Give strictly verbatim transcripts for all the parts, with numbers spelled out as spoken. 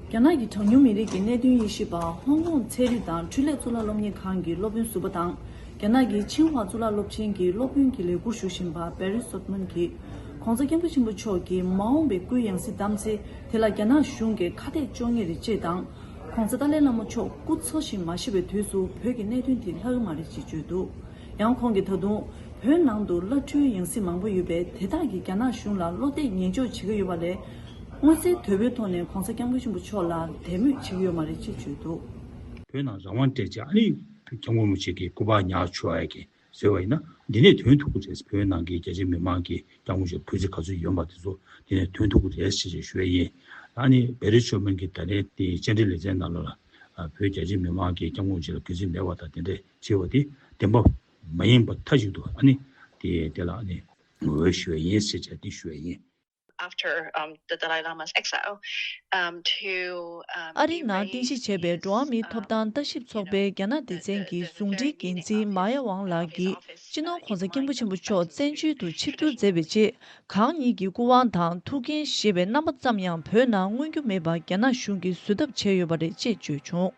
རྒྱ་ནག་གི་གྲངས་ཉུང་མི་རིགས་ཀྱི་གནད་དོན་དབྱེ་ཞིབ་པ། ཧོང་ཀོང་ཚན་རིག་དང་འཕྲུལ་ལས་གཙུག་ལག་སློབ་གཉེར་ཁང་གི་སློབ་དཔོན་ཟུར་པ་དང་། རྒྱ་ནག་གི་ཆིང་ཧྭ་གཙུག་ལག་སློབ་ཆེན་གྱི་སློབ་དཔོན་གྱི་ལས་ཁུར་ཞུ་བཞིན་པ་བེ་རི་སོད་མན་གྱིས། ༸གོང་ས་༸སྐྱབས་མགོན་ཆེན་པོ་མཆོག་གིས་མ་འོངས་པའི་སྐུའི་ཡང་སྲིད་བདམས་ཚེ། དེ་ལ་རྒྱ་ནག་གཞུང་གིས་ཁ་གཏད་གཅོག་ངེས་རེད་ཅེས་དང་། ༸གོང་ས་ཏཱ་ལའི་བླ་མ་མཆོག་སྐུ་འཚོ་ཞིང་མ་གཤེགས་པའི་དུས་སུ་བོད་ཀྱི་གནད་དོན་དེ་ལྷག་གི་མ་རེད་ཅེས་བརྗོད་འདུག་ཡང་ཁོང་གིས་ད་དུང་བོད་ནང་དུ་བླ་སྤྲུལ་ཡང་སྲིད་མང་པོ་ཡོད་པས། དེ་དག་གིས་རྒྱ་ནག་གཞུང་ལ་བློ་གཏད་ཉེས་འཇོག་བྱེད་ཀྱི་ཡོད་པ་ལས། མངོན་གསལ་དོད་པོའི་ཐོག་ནས་༸གོང་ས་༸སྐྱབས་མགོན་ཆེན་པོ་མཆོག་ལ་དད་མོས་བྱེད་ཀྱི་ཡོད་མ་རེད་ཅེས་བརྗོད་འདུག་བོད་ནང་རང་དབང་སྤྲད་བྱས། ཨ་ནི་༸སྐྱབས་མགོན་རིན་པོ་ཆེ་གི་སྐུ་པར་ཉར་ཆོག་ཡ་གི་བཟོས་པ་ཡིན་ན། འདི་ནས་ཐོན་ཐུབ་ཀྱི་རེད། བོད་ནང་གི་རྒྱ་ཆེ་མི་མང་གིས་༸སྐྱབས་མགོན་རིན་པོ་ཆེ་གུས་བརྩི་ག་ཚོད་ཡོད་པ་དེ་ཚོ་འདི་ནས་ཐོན་ཐུབ་ཀྱི་རེད་ཅེས་ཞུ་ཡ་ཡིན། ཨ་ནི་བེ་རི་སོད་མན་གྱིས་ད་རེས་དེ་བཅར་འདྲི་ལེ་ཚན་ནང་ལོགས་ལ། ཨ། བོད་རྒྱ་ཆེ་མི་མང་གིས་༸སྐྱབས་མགོན་རིན་པོ་ཆེ་ལ་གུས་བརྩི་མེད་པ་དང་དེ་འདྲ་བྱས་པ་དེ་བདེན་པ་མ་ཡིན་པ་མཐའ་གཅིག་ཏུ། ཨ་ནི་དེ་དེ་ལ་ཨ་ནི་ངོ་རྒོལ་ཞུ་ཡ་ཡིན་ཟེར་བྱས་དེ་ཞུ་ཡ་ཡིན། After, um, the Dalai Lama's exile, um, to, um, ཨ་རིའི་ནང་རྟེན་གཞི་བྱས་པའི་འགྲོ་བ་མིའི་ཐོབ་ཐང་ལྟ་ཞིབ་ཚོགས་པའི་རྒྱ་ནག་སྡེ་ཚན་གྱི་ཟུང་འབྲེལ་འགན་འཛིན་མཱ་ཡ་ཝང་ལགས་ཀྱིས། སྤྱི་ནོར་༸གོང་ས་༸སྐྱབས་མགོན་ཆེན་པོ་མཆོག་བཙན་བྱོལ་དུ་ཆིབས་བསྒྱུར་མཛད་པའི་རྗེས། གང་ཉིད་ཀྱི་སྐུ་དབང་དང་ཐུགས་འགན་བཞེས་པའི་རྣམ་པ་ཙམ་ཡང་བོད་ནང་མངོན་རྒྱུ་མེད་པར་རྒྱ་ནག་གཞུང་གིས་བཟོད་ཐབས་བྱས་ཡོད་པ་རེད་ཅེས་བརྗོད་བྱུང་།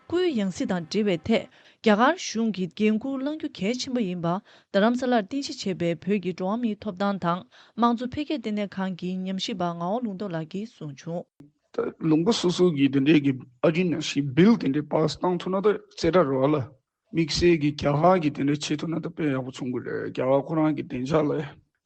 སྐུའི་ཡང་སྲིད་དང་འབྲེལ་བའི་ཐད། རྒྱ་གར་གཞུང་གིས་འགན་འཁུར་བླང་རྒྱུ་གལ་ཆེན་པོ་ཡིན་པ། རྡ་རམ་ས་ལར་རྟེན་གཞི་བྱས་པའི་བོད་ཀྱི་འགྲོ་བ་མིའི་ཐོབ་ཐང་དང་དམངས་གཙོ་འཕེལ་རྒྱས་ལྟེ་གནས་ཁང་གི་ཉམས་ཞིབ་པ་ངག་དབང་ལུང་རྟོགས་ལགས་ཀྱིས་གསུངས་བྱུང་། ད་ལུང་པ་སོ་སོ་གི་དེ་འདྲའི་གི་ཨ་རི་ནང་བཞིན་བིལ་དེ་འདྲའི་པཱ་སི་བཏང་ཐུབ་ན་ད་རྩེ་གྲ་རེད་བ་ལ། དམིགས་བསལ་གྱི་རྒྱ་གར་གྱི་དེ་འདྲ་བྱེད་ཐུབ་ན་ད་དཔེ་ཡག་པོ་བྱུང་གི་རེད། རྒྱ་གར་ཁོ་རང་གི་བདེ་འཇགས་ལ་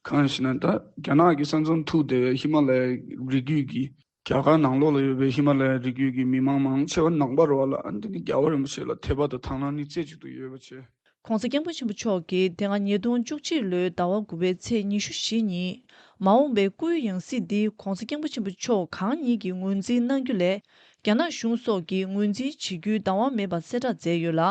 གང་ཞེ་ན། ད་རྒྱ་ནག་གི་ས་མཚམས་ཐུག་བསྡད་པའི་ཧི་མ་ལ་ཡའི་རི་རྒྱུད་ཀྱི། རྒྱ་གར་ནང་ལོགས་ལ་ཡོད་པའི་ཧི་མ་ལ་ཡའི་རི་རྒྱུད་ཀྱི་མི་མང་མང་ཆེ་བ་ནང་པ་རེད་བ་ལ། ཨ་འདི་ནི་རྒྱལ་བ་རིན་པོ་ཆེ་ལ་དད་པ་དང་དག་སྣང་ནི་རྩེ་གཅིག་ཏུ་ཡོད་པ་བྱས། ༸གོང་ས་༸སྐྱབས་མགོན་ཆེན་པོ་མཆོག་གིས་དེ་སྔ་ཉིས་སྟོང་བཅུ་གཅིག་ལོའི་ཟླ་བ་དགུ་པའི་ཚེས་ཉི་ཤུ་བཞི་ཉིན། མ་འོངས་པའི་སྐུའི་ཡང་སྲིད་འདི་༸གོང་ས་༸སྐྱབས་མགོན་ཆེན་པོ་མཆོག་གང་ཉིད་ཀྱིས་ངོས་འཛིན་གནང་རྒྱུ་ལས། རྒྱ་ནག་གཞུང་སོགས་ཀྱིས་ངོས་འཛིན་བྱེད་རྒྱུའི་བདག་དབང་མེད་པ་གསལ་བསྒྲགས་མཛད་ཡོད་ལ།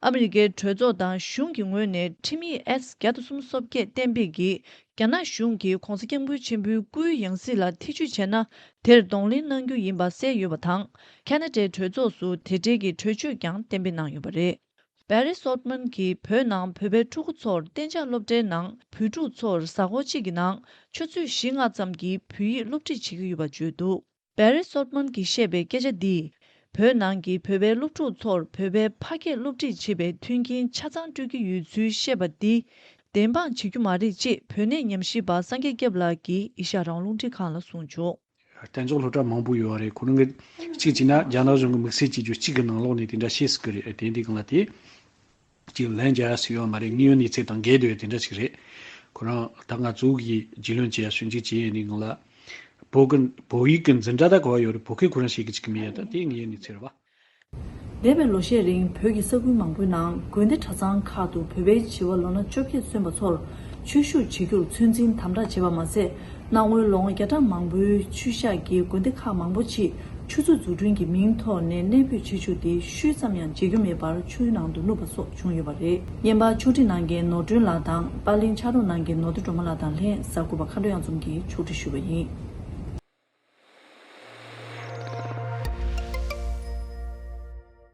ཨ་མི་རི་ཀའི་གྲོས་ཚོགས་དང་གཞུང་གི་ངོས་ནས་ཁྲིམས་ཡིག་ཨེས་བརྒྱ་དང་སུམ་ཅུ་སོ་བརྒྱད་གཏན་འབེབས་ཀྱིས། རྒྱ་ནག་གཞུང་གིས་༸གོང་ས་༸སྐྱབས་མགོན་ཆེན་པོའི་སྐུའི་ཡང་སྲིད་ལ་ཐེ་ཇུས་བྱས་ན། དེར་གདོང་ལེན་གནང་རྒྱུ་ཡིན་པ་གསལ་ཡོད་པ་དང་། ཁ་ན་ཌའི་གྲོས་ཚོགས་སུ་དེ་འབྲེལ་གྱི་གྲོས་ཆོད་ཀྱང་གཏན་འབེབས་གནང་ཡོད་པ་རེད། བེ་རི་སོད་མན་གྱིས་བོད་ནང་བོད་པའི་ཕྲུ་གུ་ཚོར་གཏན་འཇགས་སློབ་གྲྭའི་ནང་བོད་ཕྲུག་ཚོར་གཟའ་འཁོར་གཅིག་གི་ནང་ཆུ་ཚོད་བཞི་ལྔ་ཙམ་གྱི་བོད་ཡིག་སློབ་ཁྲིད་བྱེད་ཀྱི་ཡོད་པ་བརྗོད་འདུག་བེ་རི་སོད་མན་གྱིས་བཤད་པའི་སྐད་ཆ་འདིས། བོད་ནང་གི་བོད་པའི་སློབ་ཕྲུག་ཚོར་བོད་པའི་ཕ་སྐད་སློབ་ཁྲིད་བྱེད་པའི་མཐུན་རྐྱེན་ཆ་ཚང་སྤྲོད་ཀྱི་ཡོད་ཚུལ་བཤད་པ་འདི། བདེན་དཔང་བྱེད་རྒྱུ་མ་རེད་ཅེས་བོད་གནས་ཉམས་ཞིབ་པ་སངས་རྒྱས་སྐྱབས་ལགས་ཀྱིས་ཨེ་ཤ་ཡ་རང་དབང་རླུང་འཕྲིན་ཁང་ལ་གསུངས་བྱུང་། གཏན་འཇགས་སློབ་གྲྭ་མང་པོ་ཡོད་རེད། ཁོ་རང་གི་གཅིག་བྱས་ན་རྒྱ་ནག་གཞུང་གི་དམིགས་བསལ་བྱེད་རྒྱུ་གཅིག་གི་ནང་ལོགས་ནས་དེ་འདྲ་བཤད་སྲིད་ཀྱི་རེད། དེ་འདི་སྒང་ལ་དེ། གཅིག་ལན་རྒྱག་ཡ་སུ་ཡོད་མ་རེད། དངོས་ཡོད་གནས་ཚུལ་དང་འགལ་འདུག་ཡ་དེ་འདྲ་ཞིག་རེད། ཁོ་རང་ད་ང་ཚོ་གིས་རྒྱུས་ལོན་བྱེད་ཡ་ཞིབ་འཇུག་བྱེད་ཡ་ནི་ང་ལ་བོད་ཀྱི་བོད་ཡིག་གི་འཛིན་གྲྭ་ད་ག་བ་ཡོད་རེད། བོད་སྐད་ཁོ་རང་ཤེས་ཀྱི་ཅིག་མེད་ཡ། ད་དེ་དངོས་ཡོད་གནས་ཚུལ་རེད་བ། འདས་པའི་ལོ་ཤས་རིང་བོད་ཀྱི་ས་ཁུལ་མང་པོའི་ནང་དགོན་སྡེ་གྲྭ་ཚང་ཁག་ཏུ་བོད་པའི་བྱིས་པ་ལོ་ན་བཅོ་བརྒྱད་སོན་པ་ཚོར་ཆོས་ཞུགས་བྱེད་རྒྱུར་ཚོད་འཛིན་དམ་དྲག་བྱས་པ་མ་ཟད། གནའ་སྔོན་ལོ་ངོ་བརྒྱ་ཕྲག་མང་པོའི་ཆོས་ཞག་གི་དགོན་སྡེ་ཁག་མང་པོ་ཅིག་ཆུ་ཚོད་འཛུགས་སྐྲུན་གྱི་མིང་ཐོག་ནས་གནས་སྤོས་བྱེད་ཆོག་དེ་ཤུལ་ཙམ་ཡང་མཇལ་རྒྱུ་མེད་པར་ཆུའི་ནང་དུ་ནུབ་པ་སོགས་བྱུང་ཡོད་པ་རེད། བརྙན་པར་ཕྱོགས་སྒྲིག་གནང་མཁན་ནོར་སྒྲོན་ལགས་དང་པར་ལེན་ཕྱག་རོགས་གནང་མཁན་ནོར་བདེ་སྒྲོལ་མ་ལགས་དང་ལྷན་གསར་འགོད་པ་མཁའ་འགྲོ་གཡང་འཛོམས་ཀྱིས་ཕྱོགས་སྒྲིག་ཞུས་པ་ཡིན།